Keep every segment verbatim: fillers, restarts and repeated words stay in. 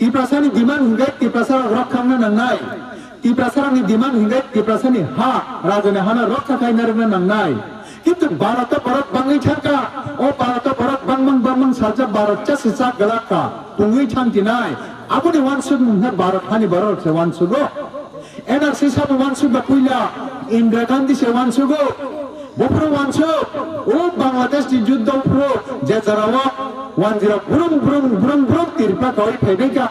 Tiprasani demand hingke Tiprasa rok rok khangna nangnai. Tiprasarokni demand hingke Tiprasani ha, rajani hano rokha khaina rwna nangnai. Kintu Bharat o borok bangwi thangkha, o Bharat o borok bangmang bangmang saljak Bharat chasi chak galak kha, pungwi thang tinai. Aboni wansukmung khe Bharat hani borok se wansugo. N R C sabo wansuk ba puila Indira Gandhi se wansugo. Buphuru wansuk, o Bangladesh ni juddo buphuru je jora o wanjirok brum brum brum brum Tripura kawi phaibai kha,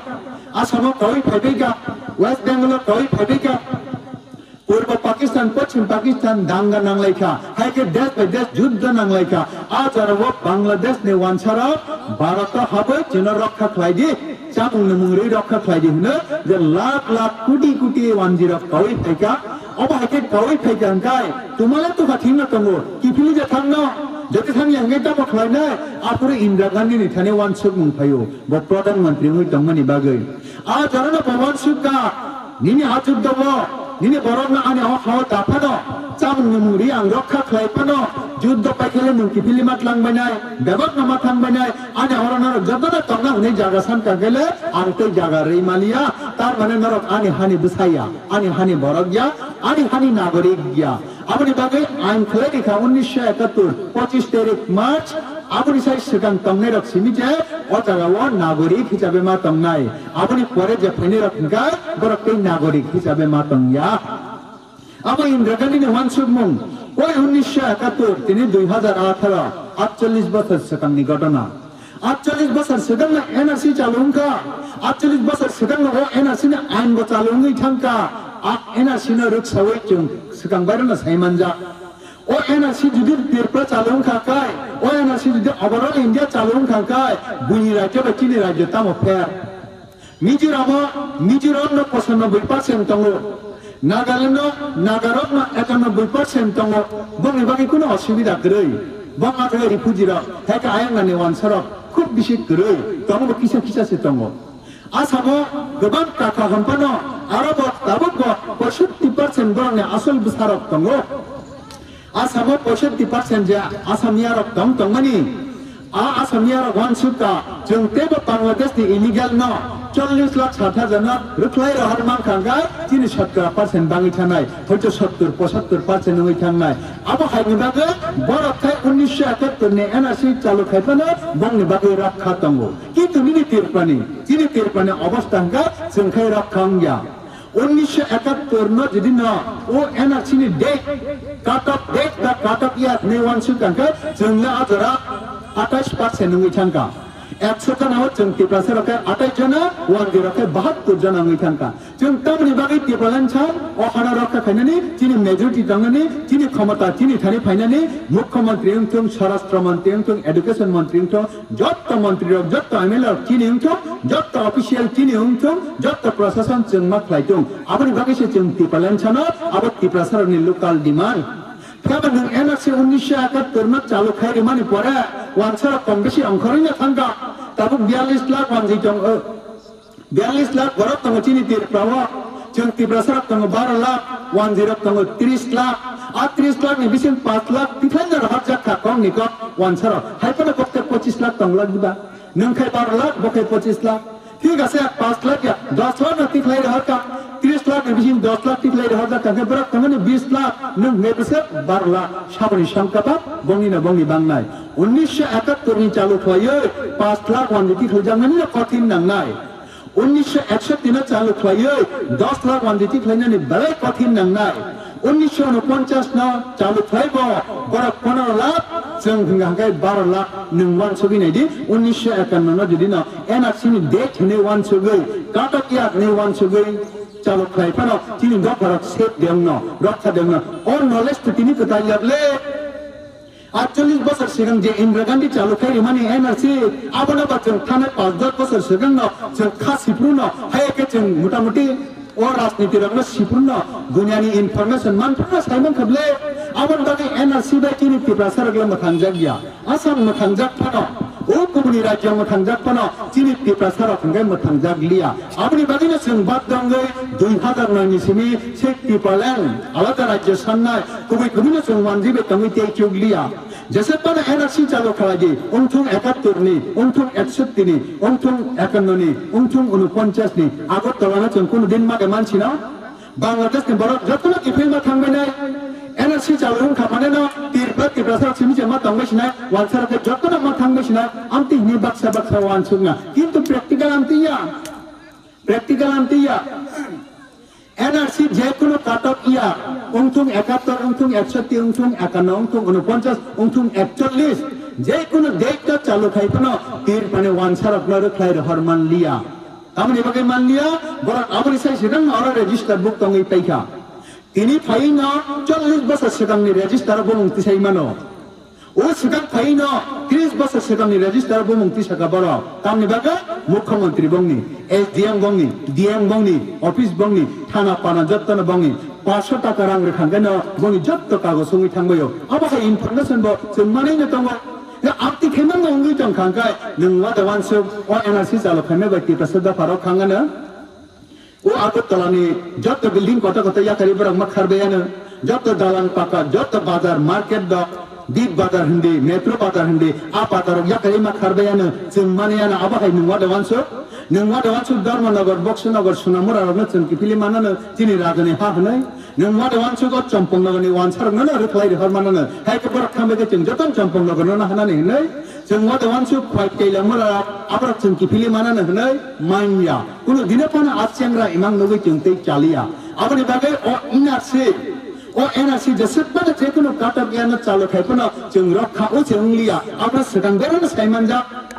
Assam o kawi phaibai kha, West Bengal o kawi phaibai kha. Purbo Pakistan, Poschim Pakistan danga nanglaikha, hai khe desh bai desh juddo nanglaikha. A jorao Bangladesh ni wansarok Bharat o habwi chwngno rokha khlai di, chamung nwmung rwi rokha khlai di hwnwi je lakh lakh koti koti wanjirok kawi phaikha. Obo hai khe kawi phaikha hwnkhe twmala tukha thwngno tongo, kiphilwi je thangno, jodi thangya hwnkhe tamo khlainai, aphuru Indira Gandhi ni thani wansukmung phaio, bo Pradhan Mantri wngwi tongmani bagwi. A jorano bo wansukha, nini achuk dobo, nini borokno ani o hao da phano, chamung nwmung ri ang rokha khlai phano, juddo paikhele nwng kiphilwi ma tlangbainai, bebak no ma thangbainai, ani oro norok jotono tongna hwnwi jaga sankha kele, ang tei jaga rwi maliya, tar mane norok ani hani bwsaya, ani hani borok ya, ani hani nagorik ya. Aboni bagwi ain khlai rikha unnisho ekattor, pochis tarik March, aboni sai swkang tongnairok simi je o jagao nagorik hisabe ma tongnai. Aboni pore je phainairok hwnkha borok tei nagorik hisabe ma tongya. Abo Indira Gandhi ni wansukmung, oi unnisho ekattor tini dui hazar atharo, atchollish bosor swkangni ghotona. Atchollish bosor swkangno N R C chalu wngkha, atchollish bosor swkangno o N R C ni ain bo chalu wngwi thangkha. A N R C no rwksawi chwng swkang bairokno sai manjak. O N R C jodi Tripura chalu wngkha kai, o N R C jodi overall India chalu wngkha kai, buini rajyo bai chini rajyo tamo pher? Mizoramo, Mizoramno pochannobboi percent tongo. Nagalando, Nagarokno ekanobboi percent tongo. Bongni bagwi kuno osubida kwrwi. Bong athai refugee rok, hai khe ayang nani wansarok khub bisi kwrwi. Tongo bo kisa kisa se tongo. Asamo kwbang kaka hwnphano aro bo tabuk bo poisotti percent borokni asol bwsarok tongo. Asamo poisotti percent je Asamiya rok tong tongmani. A Asamiya rok wansukha, chwng teibo Bangladesh ni illegal no chollish lakh sat hajar no rwkhlai rohor mankha hwnkhe chini sotkora percent bangwi thangnai, hoito sottor pochattor percent wngwi thangnai. Abo haini bagwi borok khai unnisho ekattor ni N R C chalu khai phano bongni bagwi rokha tongo. Kintu nini Tripurani, chini Tripurani obostha hwnkhe chwng khai rokha wngya. Unnisho ekattor no jodi no o N R C ni date, cut off date ba cut off year hinwi wansuk kha hwnkhe chwng le a jora atais percent wngwi thangkha. Ekso jona o chwng Tiprasa rok khe atais jona, wanjwi rok khe bahattor jona wngwi thangkha. Chwng tamoni bagwi Tipraland san o hano rokha khainani, chini majority tongnani, chini khomota chini thani phainani, mukhyamantri wngthung, swarashtra mantri wngthung, education mantri wngthung, jotto mantri rok, jotto M L A rok chini wngthung, jotto official chini wngthung, jotto prashasan chwng ma khlai thung. Aboni bagwi se chwng Tipraland sano, abo Tiprasa rokni local demand. Phiya ba nwng N R C unnisho ekattor no chalu khai rimani pore, wansarok kom bisi ongkhorwi no thangkha. Tabuk biyallis lakh wanjwi tong, o, biyallis lakh borok tongo chini Tripura o. Chwng Tiprasa rok tongo baro lakh, wanjwi rok tongo tris lakh. A tris lakh ni bising paanch lakh tikhlai no rohorjak kha kok ni kok wansarok. Hai phano kok tei pochis lakh tong lakh diba. Nwng khai baro lakh, bo khai pochis lakh. Thik ase, paanch lakh ya, dos lakh no tikhlai rohor kha. Tris lakh ni bising dos lakh tikhlai rohorjak kha khe borok tongmani bis lakh, nwng hwnkhe bwswk baro lakh. Saboni songkha ba bongni no bongni bangnai. Unnisho ekattor ni chalu khlaiwi paanch lakh wanjwi tikhlaijakmani no kothin nangnai. Unnisho eksotti no chalu khlaiwi dos lakh wanjwi tikhlainani belai kothin nangnai. Unnisho unoponchas no chalu khlaibo borok pondro lakh, chwng hwnkha hwnkhe baro lakh nwng wansugwi naidi. Unnisho ekanno no jodi no N R C ni date hinwi wansugwi, cut off year hinwi wansugwi chalu khlai phano chini dopharok safe de wngno, rokha de wngno. O knowledge to tini kwtal yak le. Atchollish bosor swkang je Indira Gandhi chalu khai rimani N R C, abono ba chwng thanai panch dos bosor swkangno chwng kha siphruno, hai khe chwng motamuti o rajniti rokno siphruno, duniani information manphruno sai mankha ble. Aboni bagwi N R C bai chini Tiprasa rok le mwthangjak ya, Assam mwthangjak phano, o kubuni rajyo mwthangjak phano chini Tiprasa rok hwnkhe mwthangjak liya. Aboni bagwino chwng bad dongwi dui hazar noi ni simi se Tipraland alada rajyo sannai, kubui kubui no chwng manjwi bai tongwi tei chuk liya. Jesek pada N R C chalo khalai di, ungthung ekattor ni, ungthung eksotti ni, ungthung ekanno ni, ungthung unuponchas ni, Agartala no chwng kunu din ma de mansi no? Bangladesh ni borok jotono kiphilma thangbainai, N R C chalo wngkha mane no, Tripura, Tiprasa simi je ma tongbai sinai, wansarok khe jotono ma thangbai sinai, amtwi hini baksa baksa wansukna. Kintu practical amtwi ya, practical amtwi ya. N R C je kunu katok ya, ungthung ekattor, ungthung eksotti, ungthung ekanno, ungthung unuponchas, ungthung ekchollis, je kunu date o chalo khai phano Tripura ni wansarok no rwkhlai rohor manliya. Tamoni bagwi manliya, borok aboni sai swkang oro register book tongwi paikha. Tini phaino chollis bosor swkangni register bumung tisai mano. O swkang phaino tris bosor swkangni register bumung tisaka borok. Tamni bagwi Mukhyamantri bongni, S D M bongni, D M bongni, office bongni, thana pana jottono bongni, paanso taka rang rwkhang khe no bongni jotto kagoj wngwi thangbaio. Abo hai information bo chwng manwi no tongo. Ya, amtwi khe mano wngwi tong kha hwnkhe nwng wada wansuk o N R C chalo khaima bai Tiprasa dopha rok khangano. O Agartala ni jotto building kotor kotor yakarwi borok ma kharbai ano, jotto dalan paka, jotto bazar, market dok, Big Bazar hindi, Metro Bazar hindi, a bazar rok yakarwi ma kharbai ano, chwng mani ano abo hai nwng wada wansuk, nwng wada wansuk Dharmanagar, Boxanagar, Sonamura rok no chwng kiphilwi manano chini raja ni ha hwnwi, nwng wada wansuk o Champaknagar ni wansa rok no rwkhlai rohor manano, hai khe borok thangbai khe chwng joto Champaknagar no hanani hwnwi, chwng wada wansuk Khwai Teilamura rok aborok chwng kiphilwi manano hwnwi manya. Kuno dino phano a chengra imang nugwi chwng tei chaliya. Aboni bagwi o N R C, o N R C jeswk phano je kuno katok yano chalo khai phano chwng rokha o se wngliya. Abro swkang berano sai manjak.